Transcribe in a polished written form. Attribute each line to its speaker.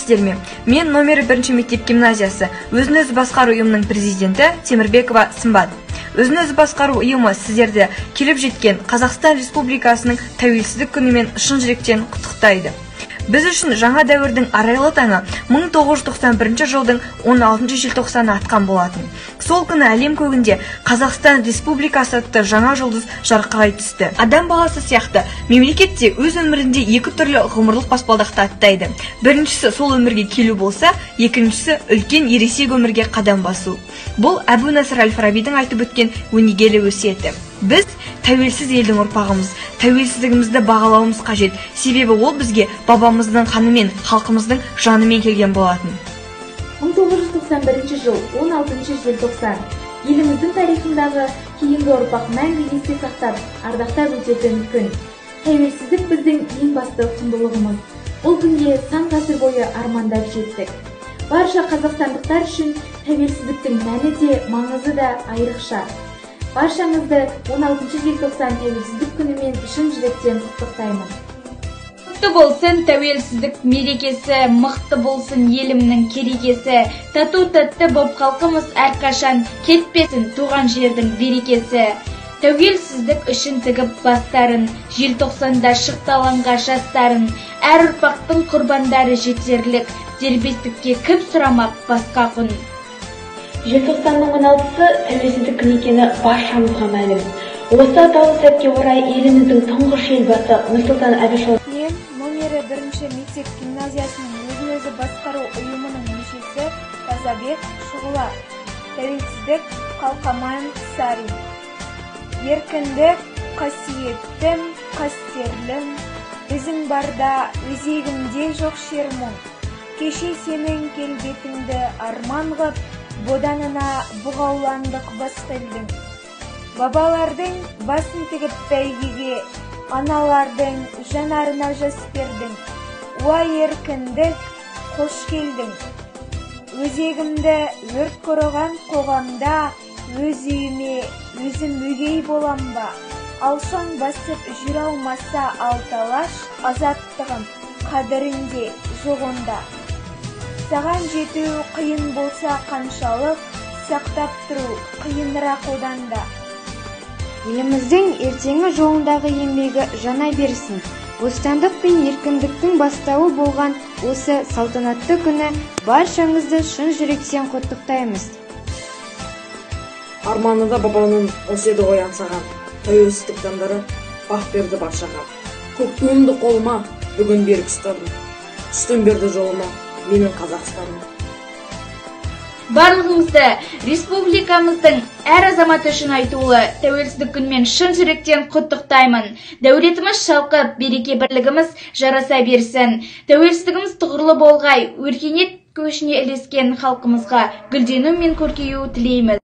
Speaker 1: Сәлеметсіздер ме? Мен номері 1 мектеп гимназиясы өзін-өзі басқару ұйымының президенті Темірбекова Сымбат. Өзін-өзі басқару ұйымы сіздерді келіп жеткен Қазақстан Республикасының тәуелсіздік күнімен шын жүректен құттықтайды. Біз үшін жаңа дәуірдің арайлы таңы 1991 жылдың 16 желтоқсаны атқан болатын. Сол күні әлем көгінде Қазақстан Республикасы атты жаңа жұлдыз жарқырай түсті. Адам баласы сияқты мемлекет те өз өмірінде екі түрлі ғұмырлық баспалдақты аттайды. Біріншісі сол өмірге келу болса, екіншісі үлкен ересек өмірге қадам басу. Бұл Әбу Насыр әл-Фарабидің айтып өткен өнегелі өсиеті. Біз тәуелсіз елдің ұрпағымыз, тәуелсіздігімізді бағалауымыз қажет. Себебі ол бізге бабамыздың қанымен, халқымыздың жанымен келген болатын.
Speaker 2: 1991 жыл 16 желтоқсан. Еліміздің тарихындағы кейінгі ұрпақ мәңгі есте сақтап, ардақтап өтетін күн. Тәуелсіздік біздің ең басты құндылығымыз. Бұл күнге сан ғасыр бойы армандап жеттік. Барша қазақстандықтар үшін тәуелсіздіктің мәні де, маңызы да айрықша. Баршаңызды 16 желтоқсан тәуелсіздік күнімен шын жүректен құттықтаймын.
Speaker 3: Құтты болсын тәуелсіздік мерекесі, мықты болсын елімнің керегесі, тату тәтті боп халқымыз әрқашан, кетпесін туған жердің берекесі. Тәуелсіздік үшін тігіп бастарын, желтоқсанда шықты алаңға жастарын, әр ұрпақтың құрбандары жетерлік, дербестікке кім сұрамақ басқа құн.
Speaker 4: Желтоқсанның 16-сы тәуелсіздік күні екені баршамызға мәлім. Осы атаулы сәтке орай еліміздің тұңғыш елбасы Нұрсұлтан Әбішұлы.
Speaker 5: Мен номері 1 мектеп гимназиясының өзін-өзі басқару ұйымының мүшесі Тазабек Шұғыла. Тәуелсіздік қалқаман Сарин. Еркіндік қасиеттім, қастерлім, өзің барда өзегімде жоқ шер мұң. Кеше сенің келбетіңді арман ғып, боданына бұғауландық басқа елдің. Бабалардың басын тігіп бәйгеге, аналардың жанарына жас бердің. Уа еркіндік, қош келдің. Өзегімді өрт құрыған қоғамда, өз үйіме өзім өгей болам ба? Алшаң басып жүре алмаса алталаш, азаттығым қадірінде жоқ онда. Саған жету қиын болса қаншалық, сақтап тұру қиынырақ одан да.
Speaker 6: Еліміздің ертеңі жолындағы еңбегі жана берсін. Бостандық пен еркіндіктің бастауы болған осы салтанатты күні баршаңызды шын жүректен құттықтаймыз.
Speaker 7: Арманы да бабамның осы еді ғой аңсаған. Тәуелсіздік таңдары бақ берді баршаға. Көк туымды қолыма бүгін берік ұстадым. Үстін берді жолыма менің Қазақстаным.
Speaker 3: Барлығыңызды республикамыздың әр азаматы үшін айтулы тәуелсіздік күнімен шын жүректен құттықтаймын. Дәулетіміз шалқып, береке бірлігіміз жараса берсін. Тәуелсіздігіміз тұғырлы болғай, өркениет көшіне ілескен халқымызға гүлдену мен көркею тілейміз.